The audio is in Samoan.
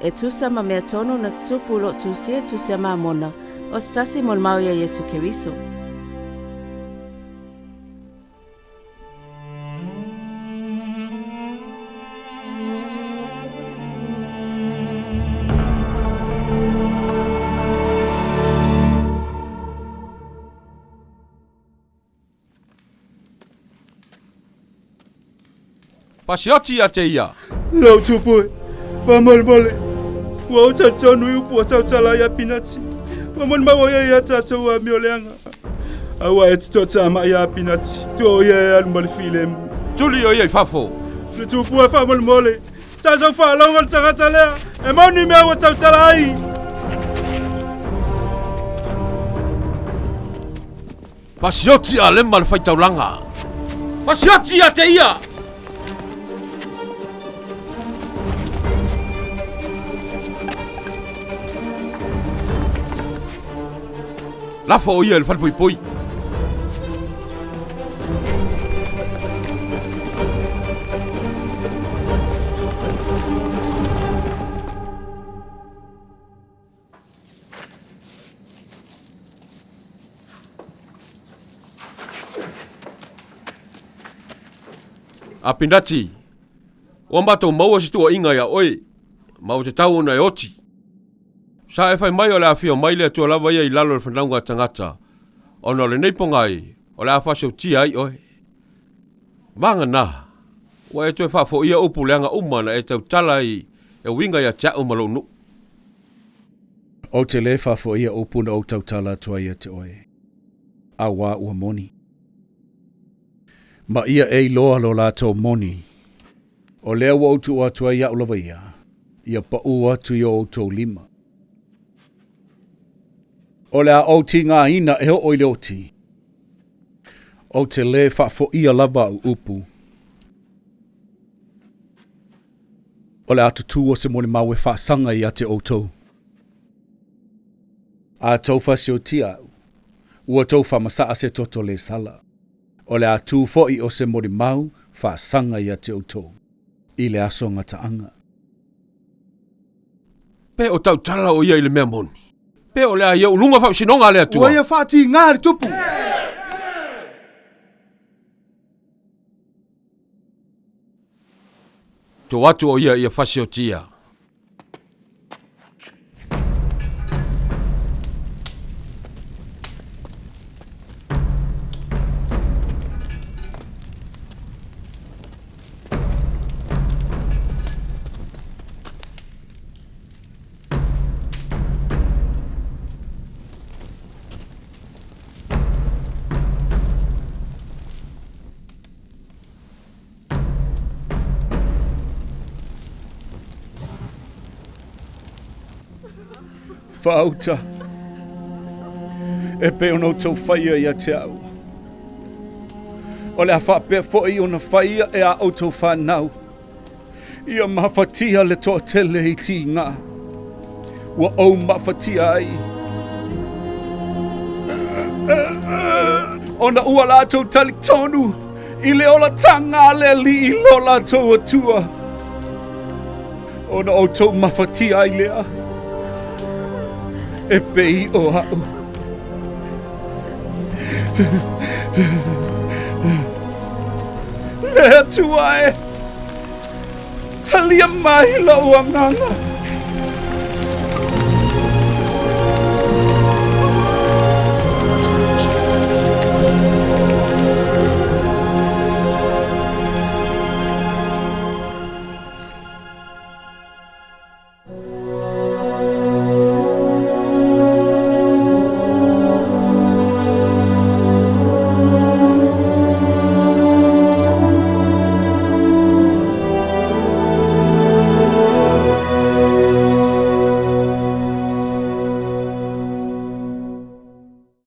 E tusa ma mea tonu na tutupu o lo o tusia e Tusi a Mamona, o se tasi molimau ia Iesu Keriso. Pasioti ia te ia. Lau tupu e, faamolemole, ua ou talitonu i upu ua tautala ai Apinati. Ua molimau ʻo ia iā tatou amio leaga. A ua e te toatamai iā Apinati, tua ʻo ia e alu ma le filemu. Tuli ʻo ia i fafo. Le tupu e, faamolemole, tatou faalogo le tagata lea, e moni mea ua tautala ai. Pasioti a Lema le faitaulaga. Pasioti ia te ia! Lafo o ia i le falepoipoi. Apinati, ua matou maua se tuuaiga ia oe, ma ua tatau ona e oti. Sa e fai mai o le a afio mai le Atua lava ia i lalo o le fanauga a tagata, ona o lenei pogai o le a faaseutia ai oe. Vagana, ua e toe faafoia upu leaga uma na e tautala ai e uiga ia te au ma lou nuu. Ou te lē faafoia upu na ou tautala atu ai ia te oe, auā ua moni. Ma ia e iloa lo latou moni, o lea ua ou tuu atu ai iaʻu lava ia, ia paʻū atu i o outou lima. O le a ou tigāina e oo i le oti, ou te lē faafoia lava au upu. O le a tutū o se molimau e faasaga ia te outou. A tou fasiotia au, ua tou faamasaa se toto le sala. O le a tū foʻi o se molimau faasaga ia te outou i le aso gataaga. Pe o tautala o ia i le mea moni, pe o le a ia uluga faamasinoga a le Atua. Ua ia faatigā le tupu. To atu o ia ia fasiotia. Faauta, e pei ona outou faia ia te au. O le a faapea foʻi ona faia e a outou fanau. Ia mafatia le toatele i tigā ua ou mafatia ai. Ona ua latou talitonu i le olataga a le Alii lo latou Atua, ona outou mafatia ai lea, e pei o aʻu. Le Atua e, talia mai lou agaga.